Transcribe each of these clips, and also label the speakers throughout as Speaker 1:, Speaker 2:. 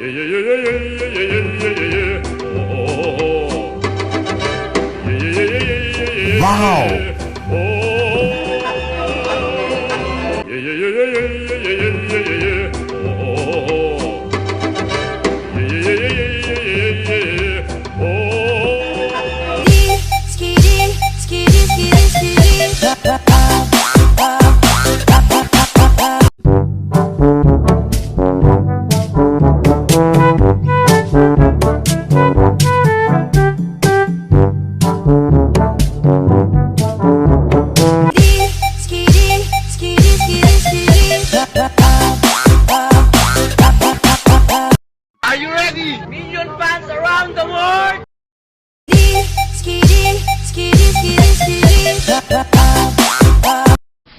Speaker 1: Yeah. Oh. Yeah.
Speaker 2: Wow.
Speaker 1: Oh. Yeah. Oh. Yeah. Oh.
Speaker 3: Skitty, skitty, skitty, skitty. Skitty, skitty, skitty, skitty.
Speaker 4: Are you ready? Million fans around the world!
Speaker 3: Skitty, skitty, skitty, skitty.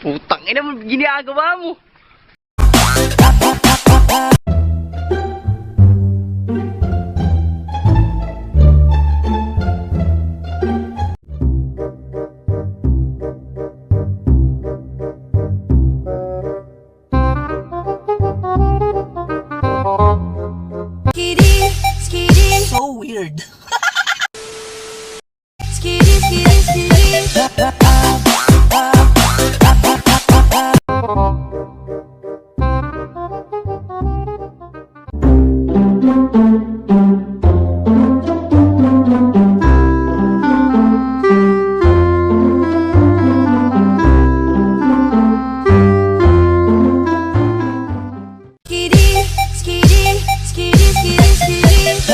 Speaker 4: Putang ina mo, ginagawa mo!
Speaker 3: Skitty, skitty,
Speaker 5: So weird.
Speaker 3: Skitty, skitty, skitty. Skitty, skitty, skitty, skitty, skitty.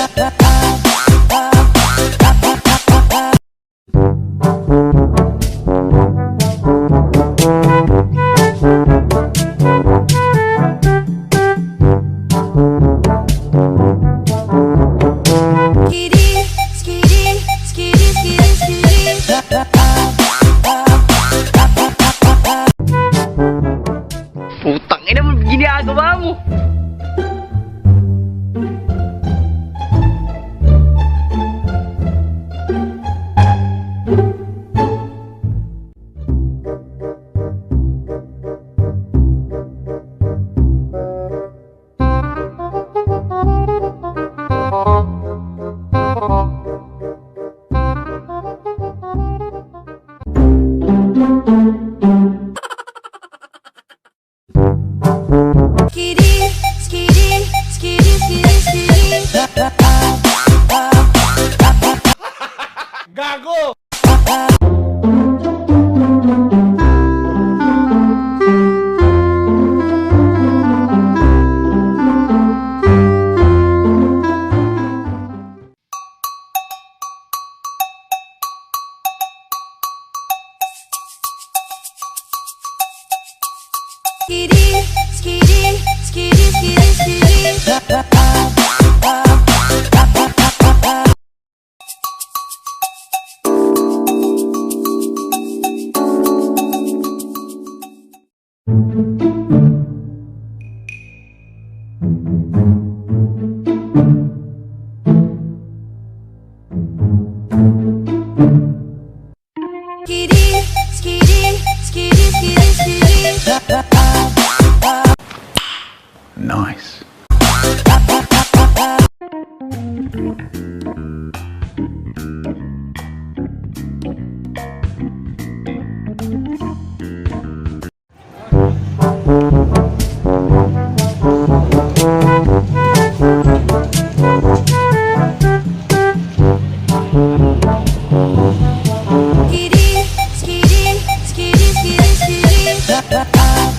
Speaker 3: Skitty, skitty, skitty, skitty, skitty.
Speaker 4: Putang ina mo, ginagawa mo!
Speaker 3: Skitty, skitty, skitty, skitty, skitty.
Speaker 2: Gago!
Speaker 3: Skitty, skitty, skitty, skitty, skitty. Skitty, skitty, skitty, skitty, skitty.
Speaker 2: Nice.
Speaker 3: Skitty, skitty, skitty, skitty, skitty.